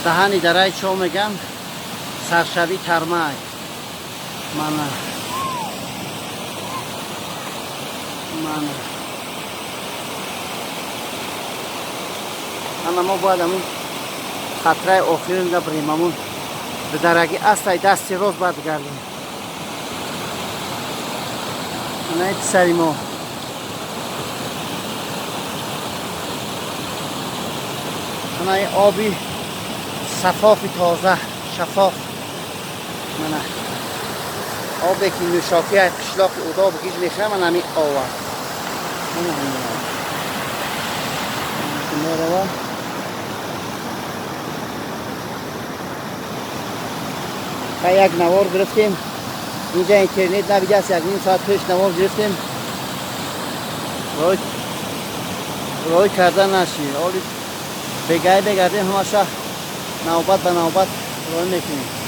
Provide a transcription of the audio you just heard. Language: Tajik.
Даҳани дараи чо меган, саршави тармай. Мана. Мана. Ана мо бояд ҳамун қатраи охирин набирем, ҳамун бидараги астай дасти рост бояд бигардем. Ана писари мо. Ана оби сафофи тоза, шафоф. Мана обе ки нӯшокӣ ай қишлоқи удоб гиж мехӯрам, ман ҳамин об аст. Мана ҳамин об. Мерава. Як навор гирифтем. Инҷа интернет набидаст, як ним соат пеш навор гирифтем. Рой карда нашид. Оли бегай бегардем, ҳамаша навбат ба навбат рой мекунем.